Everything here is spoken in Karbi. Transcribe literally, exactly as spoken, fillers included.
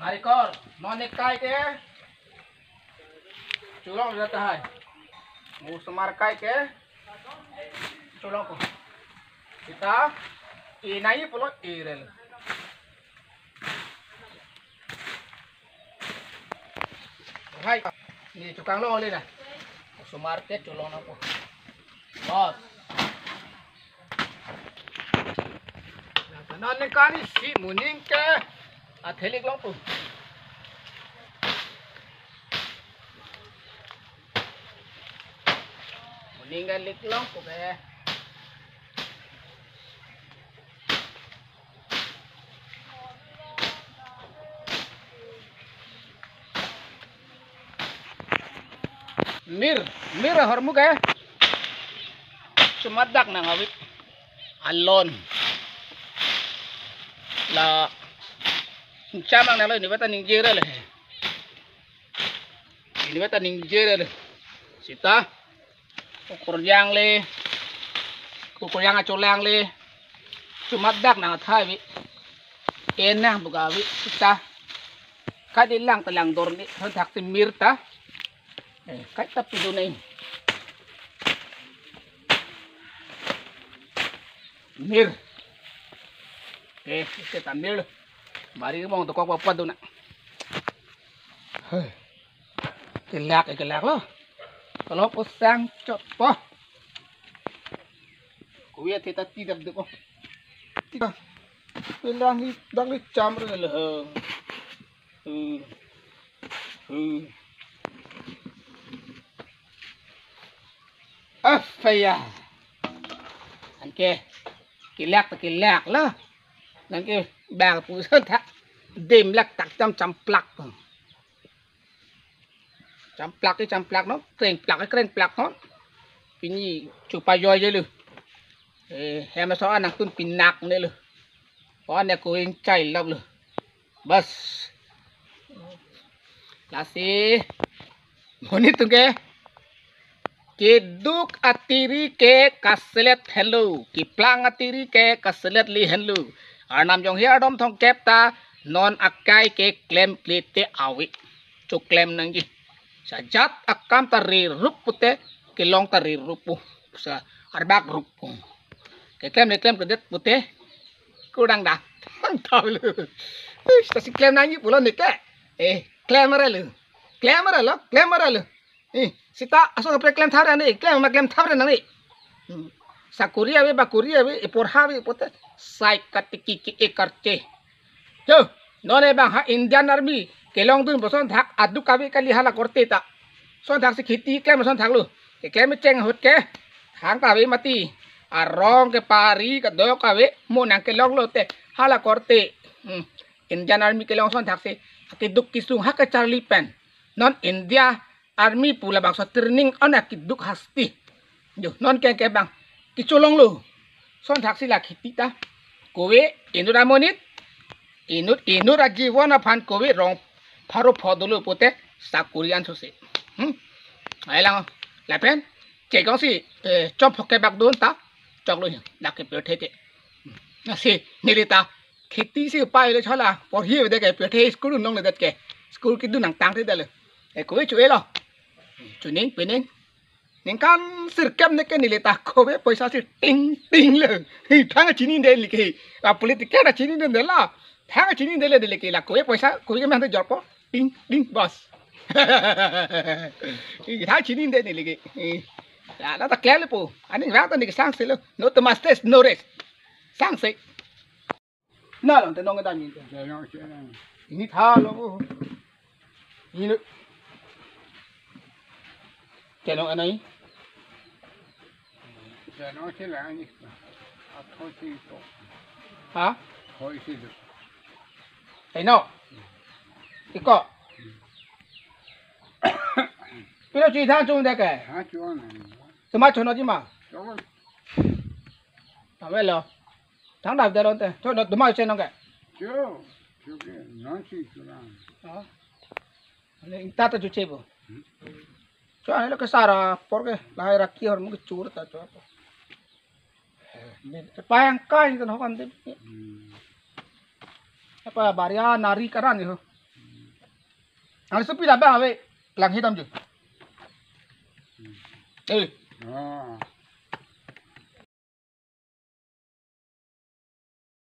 Hai kor, non ekai ke cholong jata hai. Osomar kai ke cholongpo. Sita, e nai pulo e rel. Hai, ne chokang longle na. Osomar ke cholong nangpo. Bos. Nang kanan ne kani si moning ke athelik longpo. Moning ke lik longpo ke. Mir, mir ahormu ke. Chomadak nang avi. Alon. La. Chamang nang lo ini bata ningje rel. Ini bata ningje rel. Sita. Kukuryang le. Kukuryang acholang le. Chomadak nang athai avi. Enang buka avi. Sita. Kadilang telang dor ni. Hon thaksi mir ta. Eh, kaita pidu nei. Mir. Eh, isi ta mir lo. Bari mong to kok papa duna. Hei. Kelak, eh, kelak lo. Kalau pusang chot po. Kuya teta tidak dek po. Tidak. Dang li, dang li cham rel lo. Hmm. Hmm. Apa ya? Anke kelak ta kelak lo. Anke bang puson ta. Dem lak tak cham champlak. Champlak ke champlak non, krengplak ke krengplak non. Pini chupa joy je lo. Eh, hem so anang tun pinak ne lo. One ko ing chai lap lo. Bas. Lasi. Monit atum ke. Keduk atiri ke kaselet henlo. Keplang atiri ke kaselet li henlo. Arnam jong hi ardom thomkep ta non akai ke klemple te avi. Choklem nangji. Sajat akam ta rerup pute, kelong ta rerup pu. Sa arbak rup pu. Keklem neklem kedet pute. Kudang da. Tahu lo. Ih, ta si klem nangji pulo ne ke. Eh, klem rel lo. Klem rel lo, klem rel lo. Eh, sita aso kaprek klem thap re nang ni, klem ma klem thap re nang ni. Hmm. Sakori ave, bakori ave, eporha ave, pote. Sai katiki ki ekarche. Jo, non e bang ha Indian Army kelong dun boson thak aduk ave kali hala korte ta. Son thak si kheti klem son thak lo. Keklem cheng ahut ke. Thang ta ave mati. Arong ke pari kedok ave mo nang kelong lote. Hala korte. Hmm. Indian Army kelong son thak si. Keduk kesung ha kacharli pen. Non India Army pu labangso training on akeduk hasti. Jo, non ke ke bang. Kecholong lo. Son thak si la kheti ta. Kove inut amonit. Inut, inut ajivon aphan kove rong pharo pho dolo pote sakori an sose. Hmm. Ai lang. Lapen. Chekong si, eh, chom phok kebak dun ta. Choklo hi. Lake pethe te. Lasi, neli ta. Kheti si upai le chola, porhi avedet ke, pethe school nong ledet ke. School kedun nangtang te dale. E kove chu-e lo. Chuning pening. Ningkan sirkep ne ke neli ta kove poisa si ting ting le. Hi thang chinine le ke. A politiker chinine le la. Thang chinine le le ke la kove poisa, kove ke mehang jorpo. Ting ting bos. Hi thang chinine le ke. Hi. La la ta klem le po. Ani vang ta ne ke sangse lo. No to masters no rest. Sangse. Na lang tenong kedam ni. Tenong si lang. Ini tha lo. Ini lo. Tenong anai. Tenong si lang ni. Atho si to. Ha? Hoi si do. Tenong. Iko. Pilo chi than chung de ke. Ha chung. Sema chono chi ma. Chung. Avelo. Thang dap daron te. Cho no duma che nong ke. Cho. Cho ke non si cho lang. Ah. Ale ta ta chu che bo. Hmm. Cho ale ke sara por ke lahai raki hor mu ke chur ta cho. Payang kai kan hokan de. Hmm. Apa baria nari karan yo. Ang sopi dam abang ave. Lang hitam ju. Eh. Ah.